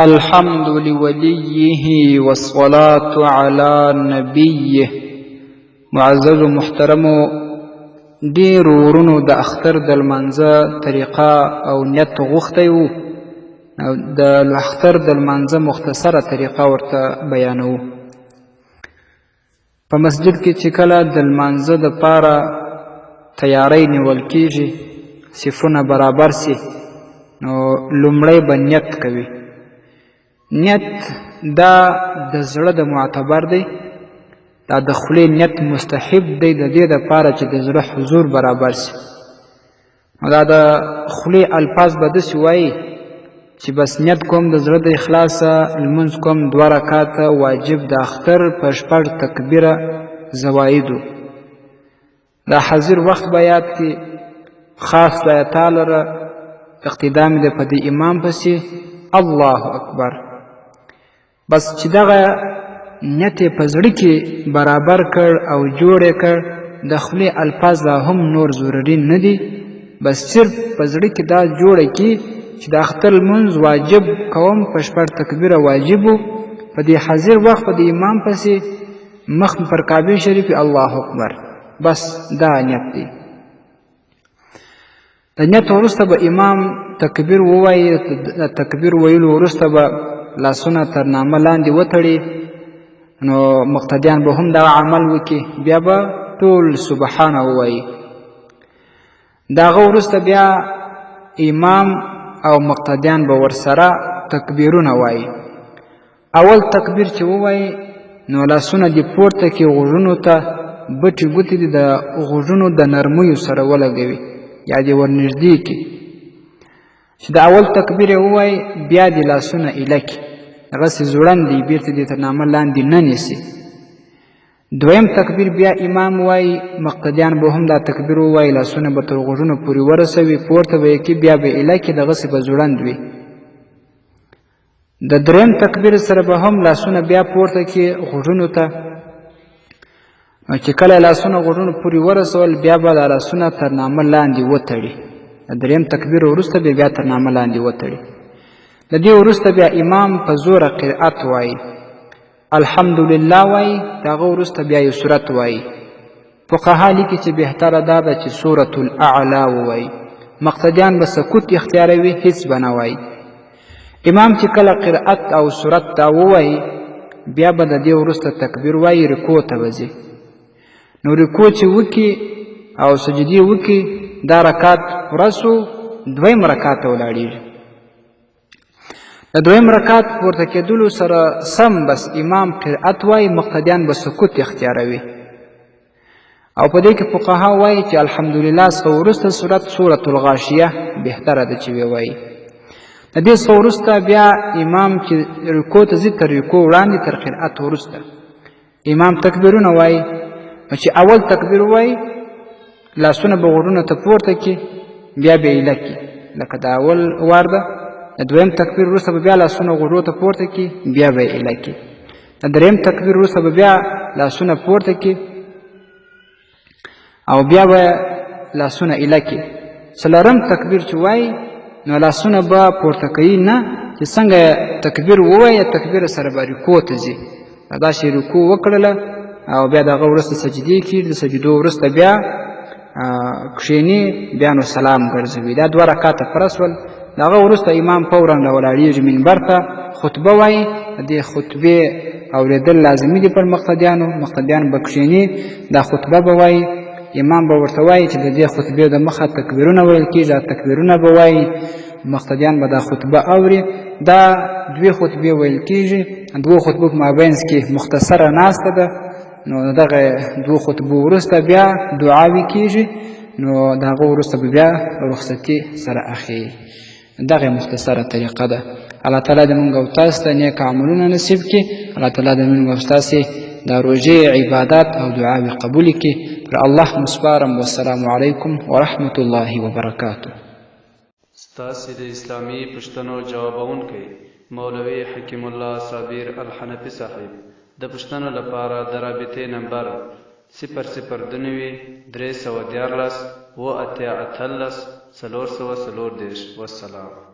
الحمد لوليه والصلاة على نبيه. معزز محترمو، ډېرو ورونو د اختر د لمانځه طریقه او نیت غوښتی وو. د اختر د لمانځه مختصره طریقه ورته بیانوو. په مسجد کې چې کله د لمانځه دپاره تیاری نیول کیږي، صفونه برابر سي، نو لومړی به نیت کوي. نیت دا د زړه د معتبر دی، دا د خولې نیت مستحب دی، د دې دپاره چې د زړه حضور برابر سي. نو دا د خولې الفاظ به داسې وایي چې بس نیت کوم د زړه د اخلاصه لمونځ کوم 2 رکعاته واجب د اختر په 6 تکبیره زوایدو. دا حاضر وخت به یاد کړي، خاص خدای تعالی لره اقتدا مې ده په دې امام پسې، الله اکبر. بس چې دغه نیت یې په زړه کې برابر کړ او جوړ یې کړ، د خولې الفاظ لا هم نور ضروري نه دي. بس صرف په زړه کې دا جوړه کړي چې د اختر لمونځ واجب کوم، په 6 تکبیره واجب و، په دې حاضر وخت په دې امام پسې مخ مې پر کعبې شریفې، الله اکبر. بس دا نیت دی. د نیت وروسته به امام تکبیر ووایي. د تکبیر ویلو وروسته به لاسونه تر نامه لاندې وتړي، نو مقتدیان به هم دغه عمل وکړي، بیا به ټول سبحانه ووایي. د هغه وروسته بیا امام او مقتدیان به ورسره تکبیرونه وایي. اول تکبیر چې ووایي نو لاسونه دې پورته کړي غوږونو ته، بټې ګوتې دې د غوږونو د نرمیو سره ولګوي یا دې ورنږدې کړي. چې د اول تکبیر یې ووایي بیا دې لاسونه ایله کړي، دغسې ځوړند دي، بېرته دې تر نامه لاندې نه نیسي. دویم تکبیر بیا امام وایي، مقتدیان به هم دا تکبیر ووایي، لاسونه به تر غوږونو پورې ورسوي، پورته به یې کړي، بیا به یې ایله کړي، دغسې به ځوړند وي. د دریم تکبیر سره به هم لاسونه بیا پورته کړي غوږونو ته، نو چې کله لاسونه غوږونو پورې ورسول بیا به دا لاسونه تر نامه لاندې وتړي. د دریم تکبیر وروسته به بیا تر نامه لاندې وتړي. د دې وروسته بیا امام په زوره قرأت وایي، الحمدلله وایي، د هغه وروسته بیا یو سورت وایي. فقها لیکي چې بهتره دا ده چې سورة الاعلی ووایي، مقتدیان به سکوت اختیاروي، هیڅ به نه وایي. امام چې کله قرأت او سورت دا ووایي بیا به د دې وروسته تکبیر وایي، رکوع ته به ځي. نو رکوع چې وکړي او سجدې وکړي، دا رکعت پوره سو، دویم رکعت ته ولاړېږي. د دویم رکعت پورته کېدلو سره سم بس امام قرأت وایي، مقتدیان به سکوت اختیاروي. او په دې کې فقها وایي چې الحمدلله څخه وروسته سورت سورة الغاشیه بهتره ده چې ووایي. د دې څخه وروسته بیا امام چې رکوع ته ځي، تر رکوع وړاندې تر قرأت وروسته امام تکبیرونه وایي. نو چې اول تکبیر ووایي لاسونه به غوږونو ته پورته کړي، بیا به یې ایله کړي، لکه د اول وار ده. د دویم تکبیر وروسته به بیا لاسونه غوږو ته پورته کړي، بیا به یې ایله کړي. د دریم تکبیر وروسته به بیا لاسونه پورته کړي او بیا به لاسونه ایله کړي. څلورم تکبیر چې وایي نو لاسونه به پورته کوي نه، چې څنګه تکبیر ووایي تکبیر سره به رکوع ته ځي. داسې رکوع وکړله او بیا د هغه وروسته سجدې کېږي، د سجدو وروسته بیا کښېني، بیا نو سلام ګرځوي. دا 2 رکعته پوره سول. د هغه وروسته امام فوراً راولاړېږي منبر ته، خطبه وایي. د دې خطبې اورېدل لازمي دي پر مقتدیانو، مقتدیان به کښېني، دا خطبه به وایي. امام به ورته وایي چې د دې خطبې د مخه تکبیرونه ویل کېږي، دا تکبیرونه به وایي، مقتدیان به دا خطبه اوري. دا 2 خطبې ویل کېږي، دوو خطبو په مابینځ کې مختصره ناسته ده. نو دغه 2 خطبو وروسته بیا دعاوې کېږي، نو د هغه وروسته به بیا رخصتي سره اخلي. دغه مختصره طریقه ده. الله تعالی دې موږ او تاسو ته نیک عملونه نصیب کړي. الله تعالی دې موږ او تاسو د روژې عبادت او دعاوې قبولې کړي. پر الله مو سپارم. والسلام علیکم ورحمة الله وبرکاته. ستاسې د اسلامي پوښتنو جوابوونکی مولوي حکیم الله صابر الحنفي صاحب. د پوښتنو لپاره د رابطې نمبر 0 0 92 313 87 18 434. والسلام.